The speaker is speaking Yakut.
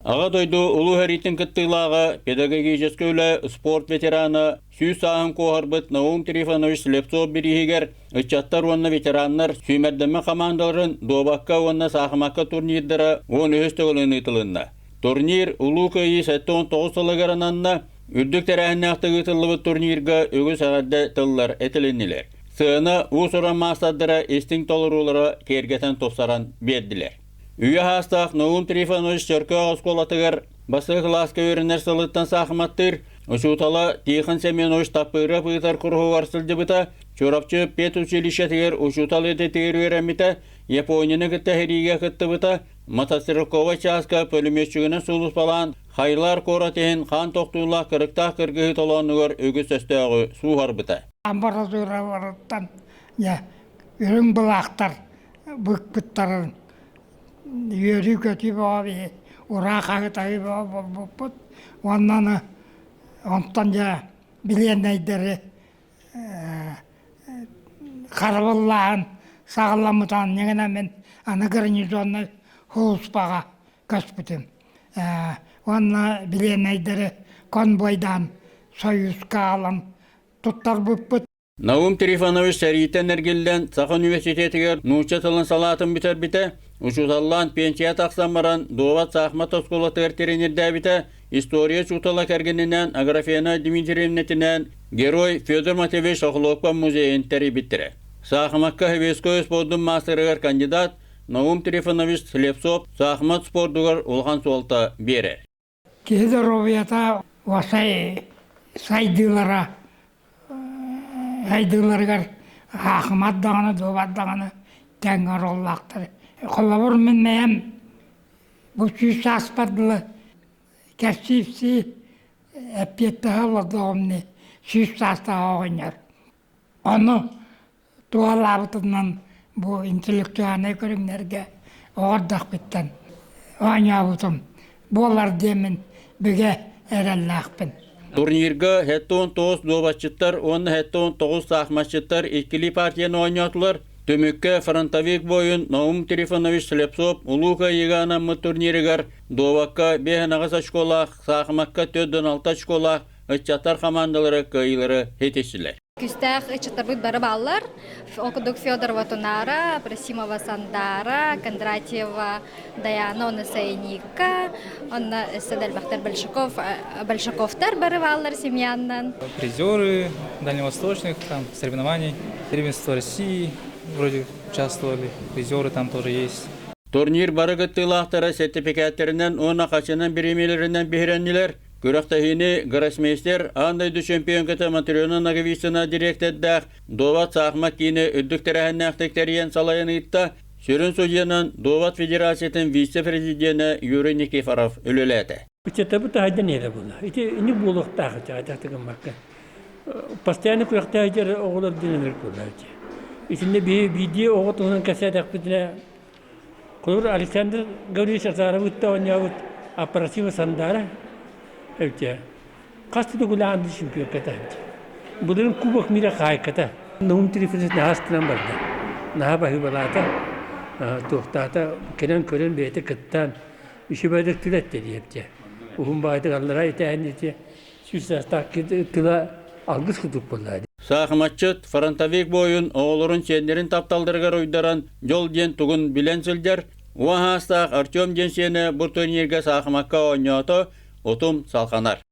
Аҕа дойду Улуу сэриитин кыттыылааҕа, педагогическай үлэ, спорт ветерана, сүүс сааһын куоһарбыт Наум Трифонович Слепцов бирииһигэр ыччаттар уонна ветераннар сүүмэрдэммит хамаандаларын дуобакка уонна саахымакка турнирдара 13 төгүлүн ыытылынна. Турнир Улуу Кыайыы 79 сылыгар ананна. Үрдүк тэрээһиннээхтик ыытыллыбыт турнирга үгүс эҕэрдэ тыллар этилиннилэр. Сыана уус-уран маастардара истиҥ толоруулара киэргэтэн тупсаран биэрдилэр. Үйэ саастаах Наум Трифонович Чөркөөх оскуолатыгар бастакы кылааска үөрэнэр сылыттан саахыматтыыр, учуутала Тихон Семенович Таппыров ыытар куруһугар сылдьыбыта, Чурапчы педучилищетыгар учуутал идэтигэр үөрэммитэ, Японияны кытта сэриигэ кыттыбыта, мотострелковай чааска пулеметчигынан сулууспалаан Хайлар куорат иһин хаан тохтуулаах кырыктаах кыргыһыы толоонугар үгүс өстөөҕү сууһарбыта. Амбразураларыттан үрүҥ былаахтар быкпыттарын үөрүү-көтүү бөҕө биһи ураа хаһытаһыы бөҕө буолбуппут уонна аны онтон дьэ билиэннэйдэри харабыллааһын саҕаламмытын иннинэ мин аны гарнизоннай сулууспаҕа көспүтүм уонна билиэннэйдэри конвойдаан Союзка аҕалан туттарбыппыт. Наум Трифонович сэрииттэн эргиллэн Саха университетыгар нуучча тылын салаатын бүтэрбитэ, учууталлаан пенсия тахсан баран дуобат саахымат оскуолатыгар тренердээбитэ, история учуутала кэргэнинээн Аграфена Дмитриевнэтинээн герой Федор Матвеевич Охлопков музейын тэрийбиттэрэ. Саахымакка Советскай спордун маастарыгар кандидат Наум Трифонович Слепцов саахымат спордугар улахан суолта биэрэр. Киһи доруобуйата уопсай сайдыылара сайдыыларыгар аахымат даҕаны, дуобат даҕаны тэҥҥэ оруоллаахтар. Холобур, мин бэйэм бу сүүс сааспар дылы кэпсиипсии эппиэттэһэ олордоҕум дии, сүүс саастаах оҕонньор. Ону туһалаабытынан бу интеллектуальнай көрүҥнэргэ оҕо эрдэхпиттэн оонньообутум буолар диэммин бигэ эрэллээхпин. Турнирга 79 дуобатчыттар уонна 79 саахыматчыттар иккилии партияны оонньоотулар. Түмүккэ фронтовик буойун Наум Трифонович Слепцов Улуу Кыайыыга анаммыт турнирыгар дуобакка 5 очколаах, саахымакка 4 очколаах ыччаттар хамаандалара кыайыылары ситистилэр. Күүстээх ыччаттарбыт бары бааллар. Ол курдук Федорова Тунара, Просимова Сандара, Кондратьева Даяна, онно Сайника, онно өссө да элбэхтэр Большаков, Большаковтар бары бааллар семьяннан. Призеры дальневосточных там соревнований, первенство России вроде участвовали, призеры там тоже есть. Турнир бары кыттыылаахтара сертификаттарынан уонна хачынан бириэмийэлэринэн биһирэннилэр. Күрэхтэһиини гроссмейстер аан дойду чемпионката Матрена Ноговицына дириэктэрдээх Дуобат саахымат киинэ үрдүк тэрээһиннээхтик тэрийэн салайан ыытта. Сүрүн судьуйанан Дуобат Федерациятын вице-президенэ Юрий Никифоров үлэлээтэ. Ыччаттарбыт таһырдьа нэһилэ буолла. Ити инник буолуохтаах ыччат гыммакка. Постоянно күрэхтэһэр оҕолор диэн ынырык буолла. Итиннэ биирдии оҕо туһунан кэпсээтэхпитинэ Холобур, Александр Гаврильевич Азаровытта оонньообут Аппарасива Сандара эбитэ. Хас да төгүлээн чемпионката эбит. Былырыын Кубок мира хаһаайката. Наум Трифонович наһаа астынан барда. Наһаа баһыыбалаата. Туохтаата кэлэн көрөн бэйэтэ кыттан үчүгэйдик тыл эттэ диэбитэ. Уһун баайдык аллараа итээһин ити сүүс саастаах тыла алгыс курдук буолла. Саахыматчыт, фронтовик буойун оҕолорун сиэннэрин тапталларыгар уйдаран дьол диэн тугун билэн сылдьар, уон саастаах Артем диэн сиэнэ бу турнирга саахымакка оонньоото, утум салҕанар.